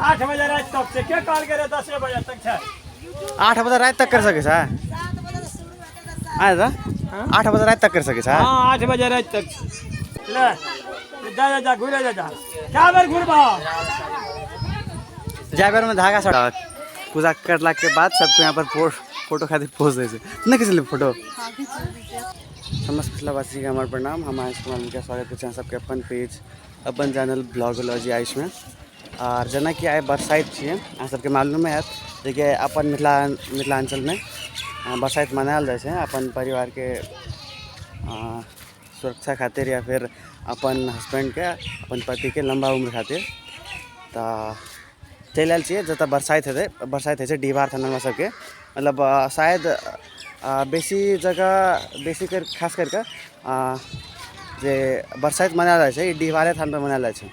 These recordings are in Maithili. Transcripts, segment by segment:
8 बजे राति तक छै। के कहलकै रे 10 बजे तक छै? 8 बजे राति तक कर सकै छै। आय दादा, 8 बजे राति तक कर सकै छै? हँ, 8 बजे राति तक छै। ले जा जा जा, घुरे जा जा। कए बेर घुरबा? जाय बेर में धागा सड़ा पूजा करला के बाद सबको यहाँ पर फोटो खातिर पोज दै छै। नहि खिचली फोटो? समस्त मिथिलावासी के हमर प्रणाम। हम आयुष कुमार मुखिया स्वागत करै छी अहाँ सबके अपन पेज, अपन चैनल ब्लॉगोलॉजी आयुष में। आर जेनाकि आइ बरसाइत छियै, अहाँ सबके मालूमे हैत जेकि अपन मिथिलाञ्चलमे बरसाइत मनायल जाइ छै अपन परिवारके सुरक्षा खातिर या फिर अपन हस्बैंडके, अपन पतिके लम्बा उम्र खातिर। तऽ चलि आयल छियै जतऽ बरसाइत हेतै। बरसाइत होइ छै डिहबार थाना हमरा सबके, मतलब शायद बेसी जगह, बेसी कर खास करि कऽ जे बरसाइत मनायल जाइ छै, ई डिहबारे थानपर मनायल जाइ छै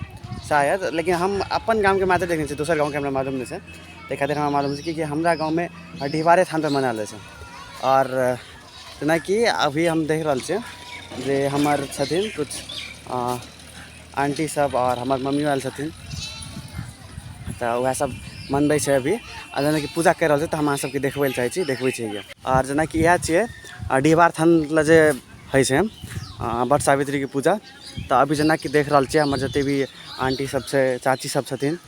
शायद। लेकिन हम अपन गामके मात्र देखने छियै, दोसर गाँवके हमरा मालूम नहि छै। ताहि खातिर हमरा मालूम छै कि हमरा गाँवमे डिहबारे थानपर मनायल जाइ छै। आओर जेनाकि अभी हम देख रहल छियै जे हमर छथिन किछु आंटी सब आओर हमर मम्मियो आयल छथिन, तऽ वएह सब मनबै छै अभी। आ जेनाकि पूजा करि रहल छै, तऽ हम अहाँ सबके देखबै लए चाहै छी, देखबै छी। आओर जेनाकि इएह छियै डिहबार थान लए जे होइ छै वट सावित्रीके पूजा। तऽ अभी जेनाकि देख रहल छियै, हमर जते भी आंटी सब छै, चाची सब छथिन,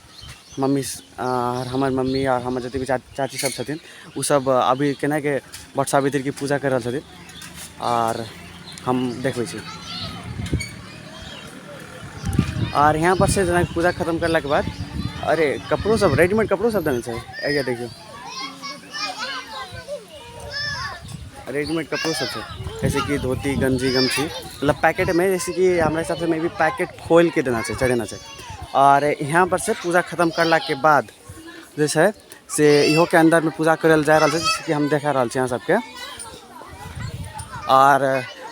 मम्मी आर हमर मम्मी आर हमर जते भी चाची सब छथिन, ओ सब अभी केनाके वट सावित्रीके पूजा करि रहल छथिन आर हम देखबै छी। आर यहाँ पर से जेनाकि पूजा खतम करलाके बाद, अरे कपड़ो सब, रेडीमेड कपड़ो सब देने छै। एहिजा देखियौ, रेडीमेड कपड़ो सब छै, जैसे कि धोती, गंजी, गमछी, मतलब पैकेटमे, जैसे कि हमरा हिसाबसँ मे भी पैकेट खोलि के देना छै, चढ़ेना छै। आओर यहाँ पर से पूजा खतम करलाके बाद जे छै से इहोके अन्दरमे पूजा करल जा रहल छै, जैसे कि हम देखा रहल छी अहाँ सबके। आर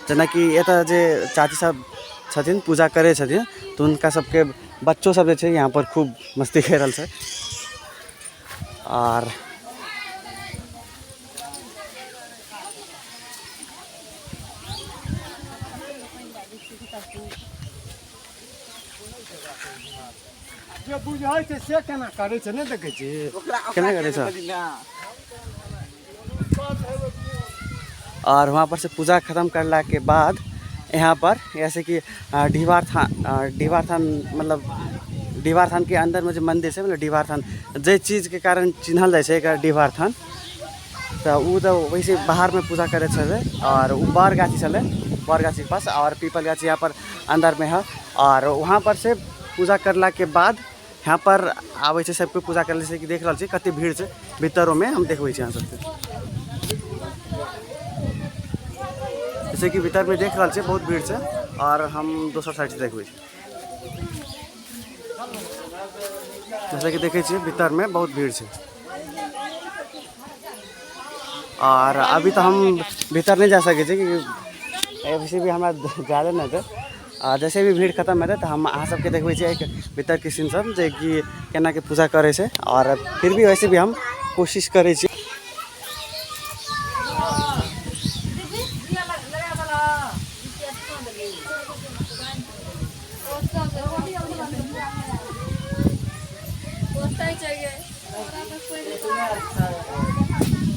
जेनाकि एतऽ जे चाची सब छथिन, पूजा करै छथिन, तऽ हुनका सबके बच्चो सब जे छै यहाँ पर खूब मस्ती करि रहल छै। आर जे बुझै छै से केना करै छै, नहि देखै छी? केना करै छै? और वहाँ पर से पूजा खत्म करला के बाद यहाँ पर जैसे कि डिहबार थान, डिहबार थान, मतलब डिहबार थान के अंदर में जे मंदिर छै, मतलब डिहबार थान जे चीजके कारण चिन्हल जाइ छै एकर डिहबार थान, तऽ ओ तऽ वैसे बाहरमे पूजा करै छलै। और ओ बर गाछी छलै, बर गाछीके पास और पीपल गाछी यहाँ पर अंदरमे है। और वहाँ पर से पूजा करला के बाद यहाँ पर आबै छै सबके पूजा करै छै कि देख रहल छी कते भीड़ छै भीतरोमे। हम देखबै छी अहाँ सबके, जैसे कि भीतरमे देख रहल छियै, बहुत भीड़ छै। और हम दोसर साइड से देखबै छी, जैसे कि देखै छियै भीतरमे बहुत भीड़ छै। और अभी तऽ हम भीतर नहि जा सकै छी, क्योंकि वैसे भी हमरा जादा नहि हेतै। आ जैसे भी भीड़ खतम हेतै तऽ हम अहाँ सबके देखबै छियै एक भीतरके सीन सब, जे कि केनाके पूजा करै छै। आओर फिर भी वैसे भी हम कोशिश करै छी।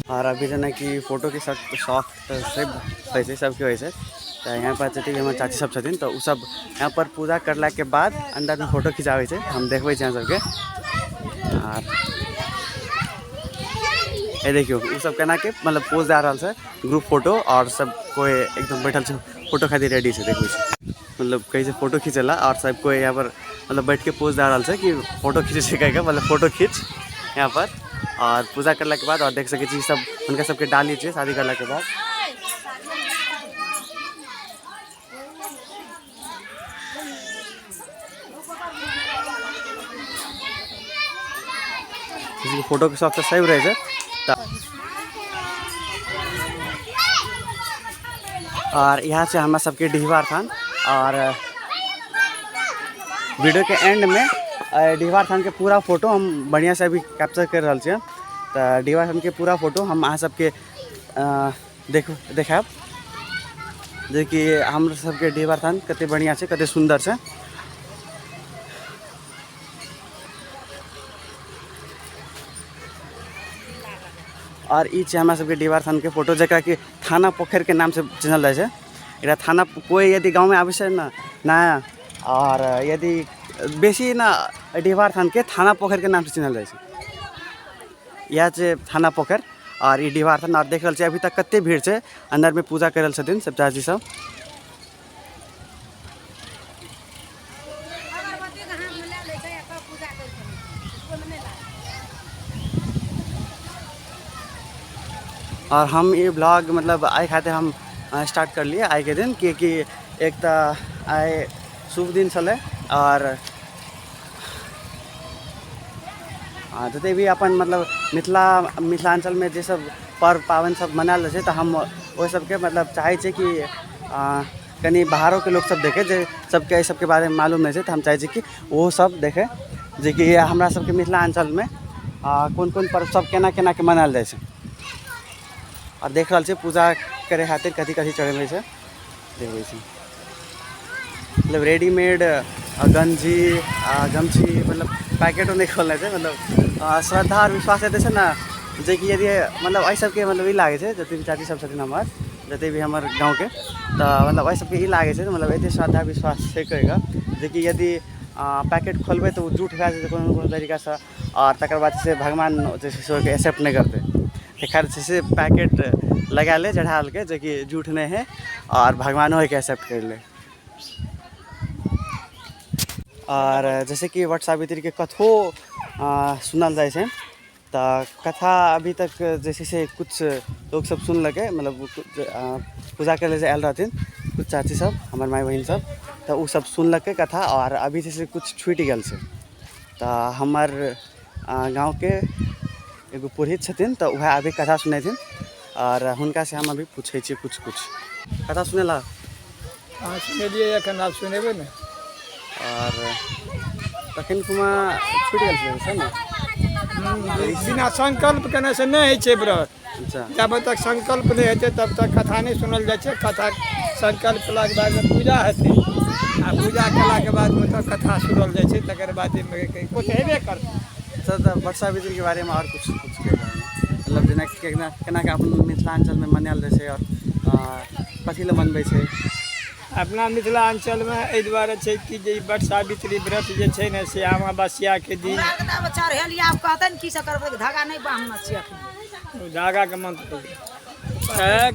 आओर अभी जेनाकि फोटोके शौक तऽ सब होइ छै, सबके होइ छै। तऽ यहाँ पर जते भी हमर चाची सब छथिन, तऽ ओ सब यहाँ पर पूजा करलाके बाद अन्दरमे फोटो खिचाबै छै। हम देखबै छी अहाँ सबके। आर ए देखियौ, ओ सब केनाके मतलब पोज दए रहल छै, ग्रुप फोटो। आओर सब कोइ एकदम बैठल छै, फोटो खातिर रेडी छै। देखबै छी, मतलब कहै छै फोटो खींचै ला। आओर सब कोइ यहाँ पर मतलब बैठ के पोज दए रहल छै कि फोटो खींचै छै कहिके, मतलब फोटो खींच यहाँ पर। और पूजा करलाके बाद और देख सकै छी, सब हुनका सबके डाली छै शादी करलाके बाद। फोटो के शौक तऽ सही रहै छै। तऽ और यहाँ से हमरा सबके डिहबार थान। और वीडियो के एंड में डिहबार थान के पूरा फोटो हम बढ़िया से अभी कैप्चर कर रहल छियै। तऽ डिहबार थान के पूरा फोटो हम अहाँ सबके देख देखायब, जेकि हमरा सबके डिहबार थान कते बढ़िया छै, कते सुन्दर छै। आओर ई छै हमरा सबके डिहबार थानके फोटो, जकरा कि थाना पोखरिके नामसँ चिन्हल जाइ छै। एकरा थाना कोइ यदि गाँवमे आबै छै ने नया, आओर यदि बेसी ने डिहबार थानके थाना पोखरिके नामसँ चिन्हल जाइ छै। इएह छै थाना पोखरि आओर ई डिहबार थान। आओर देख रहल छियै अभी तक कते भीड़ छै, अन्दरमे पूजा करि रहल छथिन सब चाची सब। आओर हम ई ब्लॉग मतलब आइ खातिर हम स्टार्ट करलियै आइके दिन, किएकि एक तऽ आइ शुभ दिन छलै आओर जते भी अपन मतलब मिथिलाञ्चलमे जे सब पर्व पाबनि सब मनायल जाइ छै, तऽ हम ओहि सबके मतलब चाहै छियै कि कनि बाहरोके लोक सब देखै, जे सबके एहि सबके बारेमे मालूम नहि छै, तऽ हम चाहै छी कि ओहो सब देखै जेकि हमरा सबके मिथिलाञ्चलमे कोन कोन पर्व सब केना केनाके मनायल जाइ छै। आओर देख रहल छियै पूजा करै खातिर कथी कथी चढ़बै छै, देखबै छी। मतलब रेडीमेड गंजी गमछी, मतलब पैकेटो नहि खोलने छै। मतलब श्रद्धा आओर विश्वास एते छै ने जेकि यदि मतलब एहि सबके मतलब ई लागै छै, जते भी चाची सब छथिन हमर, जते भी हमर गाँवके, तऽ मतलब एहि सबके ई लागै छै, मतलब एते श्रद्धा विश्वास छै कहिकऽ जेकि यदि पैकेट खोलबै तऽ ओ जूठ भए जेतै कोनो ने कोनो तरीकासँ, आओर तकर बाद से भगवान जे छै से ओहिके एक्सेप्ट नहि करतै। तऽ खैर छै से पैकेट लगा ले चढ़ा लेलकै जेकि जूठ नहि हइ आओर भगवानो ओहिके एक्सेप्ट करि लै। आओर जैसे कि वट सावित्रीके कथो सुनल जाइ छै, तऽ कथा अभी तक जे छै से किछु लोकसब सुनलकै, मतलब पूजा करै लए जे आयल रहथिन किछु चाची सब, हमर माय बहिन सब, तऽ ओ सब सुनलकै कथा। आओर अभी जे छै से किछु छुटि गेल छै, तऽ हमर गाँवके एगो पुरोहित छथिन, तऽ वएह अभी कथा सुनेथिन आओर हुनकासँ हम अभी पूछै छियै किछु किछु। कथा सुनेला? अहाँ सुनेलियै, एखन आब सुनेबै ने। आओर तखन कुमा छुटि गेल छलै छै ने? बिना संकल्प केने से नहि होइ छै व्रत। अच्छा। जब तक संकल्प नहि हेतै तब तक कथा नहि सुनल जाइ छै। कथा संकल्प केलाके बादमे पूजा हेतै, आ पूजा केलाके बादमे तब कथा सुनल जाइ छै, तकर बाद किछु हेबे करतै। सर, तऽ वट सावित्रीके बारेमे आओर किछु किछु मतलब जेना केना केनाके अपन मिथिलाञ्चलमे मनायल जाइ छै आओर कथी लए मनबै छै? अपना मिथिलाञ्चलमे एहि दुआरे छै कि जे ई वट सावित्री व्रत जे छै ने से अमावस्याके दिन हमरा आरके तऽ आब चढ़ेलियै, आब कहतै ने की सब करबै, धागा नहि बान्हने छियै अखन। धागाके मन्त्र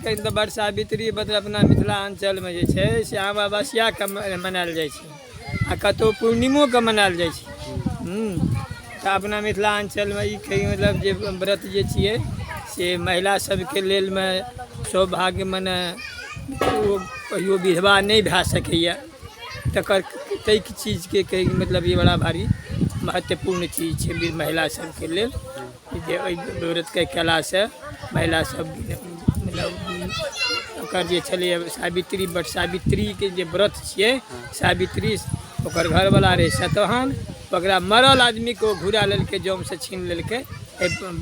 कहि तऽ वट सावित्री व्रत अपना मिथिलाञ्चलमे जे छै से अमावस्याके मनायल जाइ छै आ कतहु पूर्णिमोके मनायल जाइ छै। तऽ अपना मिथिलाञ्चलमे ई कही मतलब जे व्रत जे छियै से महिला सबके लेल मे सौभाग्य, मने ओ कहियो विधवा नहि भए सकैए, तकर ताहि चीजके कहैके मतलब ई बड़ा भारी महत्वपूर्ण चीज छै महिला सबके लेल, जे एहि व्रतके कयलासँ महिला सब मतलब ओकर जे छलैए सावित्री, वट सावित्रीके जे व्रत छियै, सावित्री ओकर घरवला रहै सतवाहन, ओकरा मरल आदमीके ओ घुरा लेलकै, जमसँ छीन लेलकै। एहि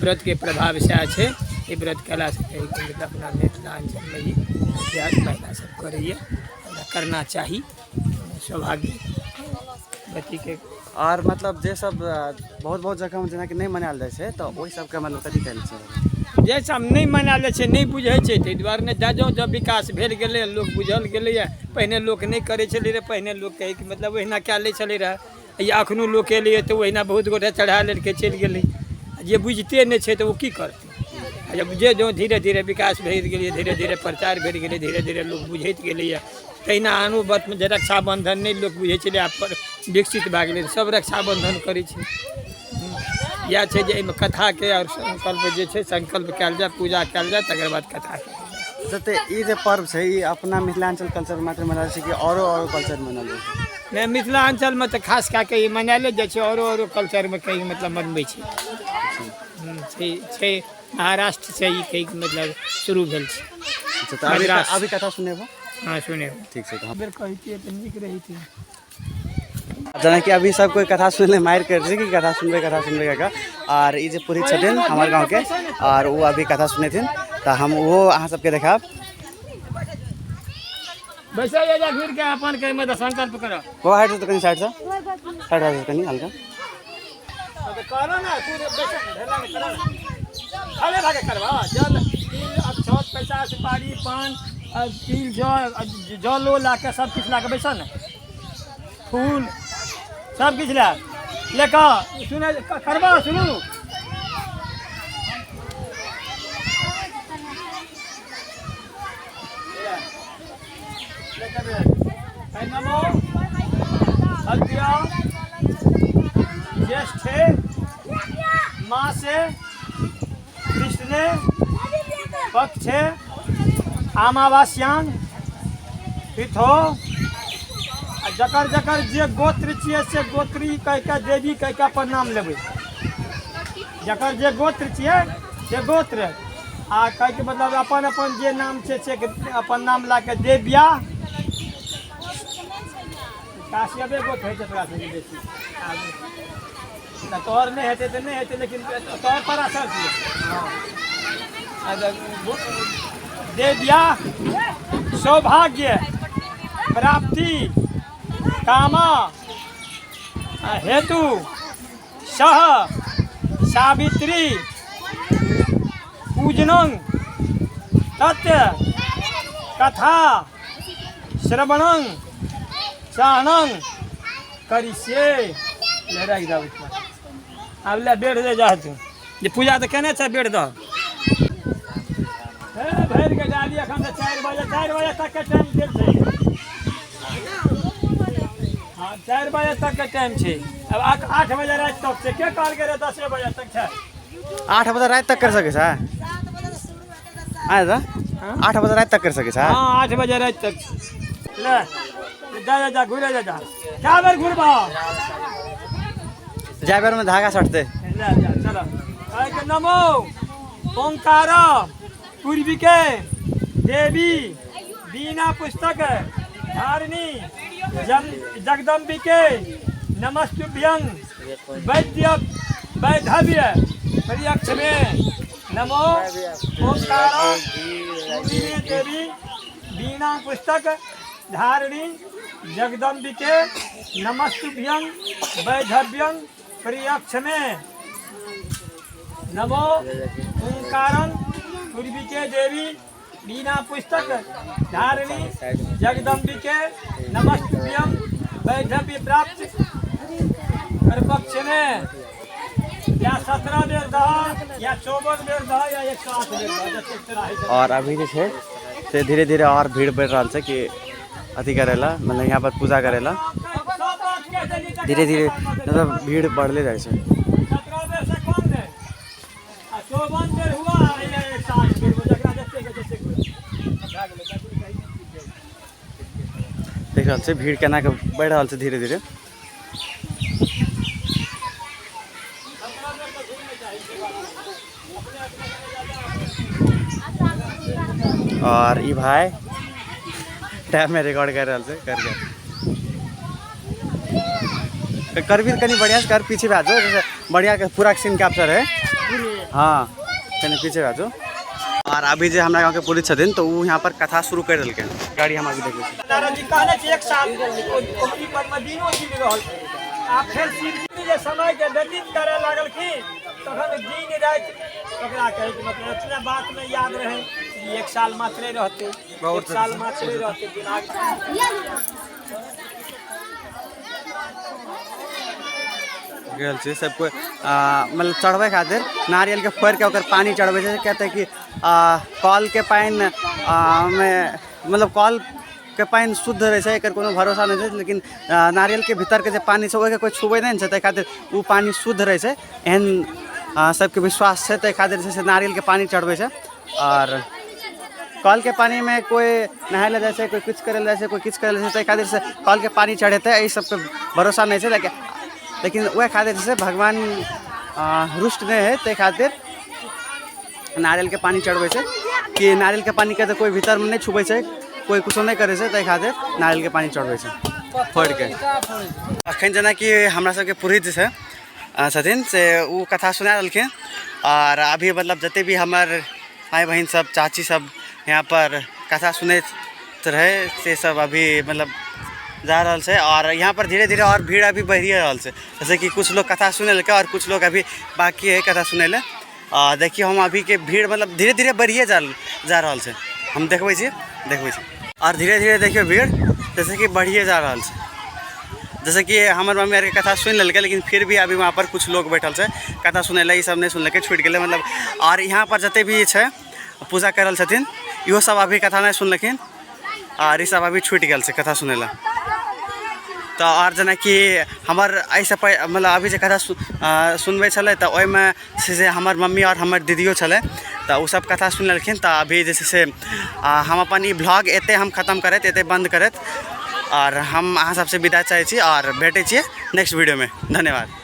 व्रतके प्रभाव सएह छै। ई व्रत कयलासँ कहैके मतलब अपना मिथिलाञ्चलमे ई इतिहास महिला सब करैए, एकरा करना चाही, सौभाग्य बच्चीके। आओर मतलब जे सब बहुत बहुत जगहमे जेनाकि नहि मनायल जाइ छै, तऽ ओहि सबके मतलब कथी कहै छै? जे सब नहि मनायल जाइ छै, नहि बुझै छै, ताहि दुआरे ने जँ जँ विकास भेल गेलै, लोक बुझल गेलैए। पहिने लोक नहि करै छलै रहए, पहिने लोक कहैके मतलब ओहिना कए लै छलै रहए, या एखनो लोक एलैए तऽ ओहिना बहुत गोटे चढ़ा लेलकै, चलि गेलै। जे बुझिते नहि छै तऽ ओ की करतै? आ जब जे जँ धीरे धीरे विकास भेल गेलै, धीरे धीरे प्रचार भेल गेलै, धीरे धीरे लोक बुझैत गेलैए, तहिना आनो व्रतमे जे रक्षाबन्धन नहि लोक बुझै छलै, आब पर विकसित भए गेलै, सब रक्षाबन्धन करै छै। इएह छै जे एहिमे कथाके आओर संकल्प जे छै, संकल्प कयल जाय, पूजा कयल जाय, तकर बाद कथा कयल जाय। अच्छा, तऽ ई जे पर्व छै ई अपना मिथिलाञ्चल कल्चर मात्र मनायल छै कि औरो औरो कल्चर मनायल जाइ छै? नहि, मिथिलाञ्चलमे तऽ खास कए कऽ ई मनायले जाइ छै, औरो औरो कल्चरमे कहीं मतलब मनबै छै। छै छै महाराष्ट्रसँ ई कहैके मतलब शुरू भेल छै। अच्छा, तऽ अभी मद्रास। अभी कथा सुनेबो? हँ, सुनेबो। ठीक छै, तऽ हम बेर कहितियै तऽ नीक रहितै। जेनाकि अभी सब कोइ कथा सुनले मारि करै छै कि कथा सुनबै, कथा सुनबै कऽ। आर ई जे पुरोहित छथिन हमर गाँवके, आर ओ अभी कथा सुनेथिन, तऽ हम ओहो अहाँ सबके देखायब। बैसै जा घुरि के अपन कहै तऽ संकल्प करऽ। बाबा, हटि जेतौ कनि साइडसँ, साइड भए जेतौ कनि हल्का। तऽ करो ने, तू बैस, ढेला ने, करो ने। खड़े भए के करबा जल तिल अक्षत पैसा सुपारी पान आ तिल जल आ जलो लए कऽ सब किछु लए कऽ बैसऽ ने फूल सब किछु लए ले कऽ सुनै करबा शुरू। नमो अद्या ज्येष्ठे मासे कृष्णे पक्षे अमावास्यां तिथो आ जकर जकर जे गोत्र छियै से गोत्री कहि कऽ देवी कहि कऽ अपन नाम लेबै। जकर जे गोत्र छियै से गोत्र आ कहैके मतलब अपन अपन जे नाम छै से अपन नाम लए कऽ देव्या काश्यपे गोत्र होइ छै तोरा सबके बेसी। तऽ तोहर नहि हेतै तऽ नहि हेतै, लेकिन तोहर पर असर छियै। हँ, देव्या सौभाग्य प्राप्ति कामा हेतु सह सावित्री पूजनं तत् कथा श्रवणं सहनं करिष्ये। ले राखि दऽ। आब ले बेर दे जा तू जे पूजा तऽ केने छै, बेर दऽ। हे भरि के डाली। एखन तऽ 4 बजे, 4 बजे तक के टाइम देल छै। हँ, 4 बजे तक के टाइम छै। आब 8 बजे राति तक छै। के कहलकै रे 10 बजे तक छै? 8 बजे राति तक कर सकै छै आय दादा? 8 बजे राति तक कर सकै छै? हँ, 8 बजे राति तक। ले जा जा जा, घुरे जा जा। कए बेर घुरबा? जाय बेर में धागा सटते। ले जा, चलो। कहै नमो ओंकार पूर्वी के देवी बीना पुस्तक धारिणी जगदम्बिके नमस्तुभ्यं वैद्य वैधव्य परियक्षमे। नमो ओंकार पूर्वी देवी बीना पुस्तक धारिणी जगदम्बिके नमस्तुभ्यं वैधव्यं परियक्षमे। नमो ओंकारं पूर्वी के देवी बीना पुस्तक धारिणी जगदम्बिके नमस्तुभ्यं वैधव्य प्राप्त पक्ष में। या 17 बेर दह या 54 बेर दह या 108 बेर दह, जतेक तोरा होइ छै। और अभी जे छै से धीरे धीरे और भीड़ बढ़ि रहल छै कि अथी करै ला, मतलब यहाँ पर पूजा करै ला। धीरे धीरे मतलब भीड़ बढ़ले जाइ छै। 17 बेर से कम नहि आ 54 बेर हुआ या 108 बेर हुआ, जकरा जतेक होइ छै से हुआ। भए गेलै। देख रहल छै भीड़ केना के बढ़ि रहल छै धीरे धीरे। और ई भाई टैब में रिकॉर्ड कर रहल छै। कर कर करबी तऽ कनि बढ़िया से कर। पीछे भए जो, जैसे बढ़िया के पूरा सीन कैप्चर है। हाँ, कनि पीछे भए जो। और अभी जे हमरा गाँव के पुलिस छथिन तऽ ओ यहाँ पर कथा शुरू कर देलकै। गाड़ी हम अभी देखै छी। नारद जी कहने छै एक साल ओहि पर मे दिनो दिन रहल आ फेर शिवजी जे समय के व्यतीत करे लागलखिन तखन दिन राति ओकरा कहै के मतलब इतना बात में याद रहे कि एक साल मात्रे रहते, एक साल मात्रे रहते दिमाग। गेल छै सब कोइ मतलब चढ़बै खातिर नारियल के फोड़ि के ओकर पानि चढ़बै छै। कहते कि कल के पानि मे मतलब कल के पानि शुद्ध रहै छै, एकर कोनो भरोसा नहि छै, लेकिन नारियल के भीतर के जे पानि छै ओहिके कोइ छुबै नहि ने छै, ताहि खातिर ओ पानि शुद्ध रहै छै, एहन सबके विश्वास छै। ताहि खातिर जे छै से नारियल के पानि चढ़बै छै। आओर कल के पानी में कोई नहाय लए जाइ छै, कोई किछु करै लए जाइ छै, कोई किछु करै लए जाइ छै, ताहि खातिर से कल के पानि चढ़ेतै एहि सबके भरोसा नहि छै। लेकिन लेकिन वएह खातिर जे छै भगवान रुष्ट नहि हइ, ताहि खातिर नारियल के पानि चढ़बै छै कि नारियल के पानिके तऽ कोइ भीतरमे नहि छुबै छै, कोइ कुछो नहि करै छै, ताहि खातिर नारियल के पानि चढ़बै छै फोड़िके। अखन जेनाकि हमरा सबके पुरोहित जे छै छथिन से ओ कथा सुना देलखिन। आओर अभी मतलब जते भी हमर भाय बहिन सब, चाची सब यहाँ पर कथा सुनैत रहै से सब अभी मतलब जा रहल छै। और यहाँ पर धीरे धीरे और भीड़ अभी बढ़िए रहल छै, जैसे कि कुछ लोग कथा सुनै लए और कुछ लोग अभी बाकी है कथा सुनै लए। आ देखियौ हम अभीके भीड़ मतलब धीरे धीरे बढ़िए जा जा रहल छै। हम देखबै छी, देखबै छी। आओर धीरे धीरे देखियौ भीड़ जैसे कि बढ़िए जा रहल छै। जैसे कि हमर मम्मी आरके कथा सुनि लेलकै, लेकिन फिर भी अभी वहाँपर कुछ लोग बैठल छै कथा सुनै लए। ई सब नहि सुनलकै, छुटि गेलै मतलब। आओर यहाँ पर जते भी छै पूजा कऽ रहल छथिन, इहो सब अभी कथा नहि सुनलखिन आर ई सब अभी छुटि गेल छै कथा सुनै लए। तऽ आओर जेनाकि हमर एहिसँ मतलब अभी जे कथा सुनबै छलै तऽ ओहिमे छै से हमर मम्मी आओर हमर दीदियो छलै, तऽ ओ सब कथा सुनि लेलखिन। तऽ अभी जे छै से हम अपन ई ब्लॉग एतै हम खतम करैत, एतै बन्द करैत आओर हम अहाँ सबसँ विदा चाहै छी आओर भेटै छियै नेक्स्ट वीडियोमे। धन्यवाद।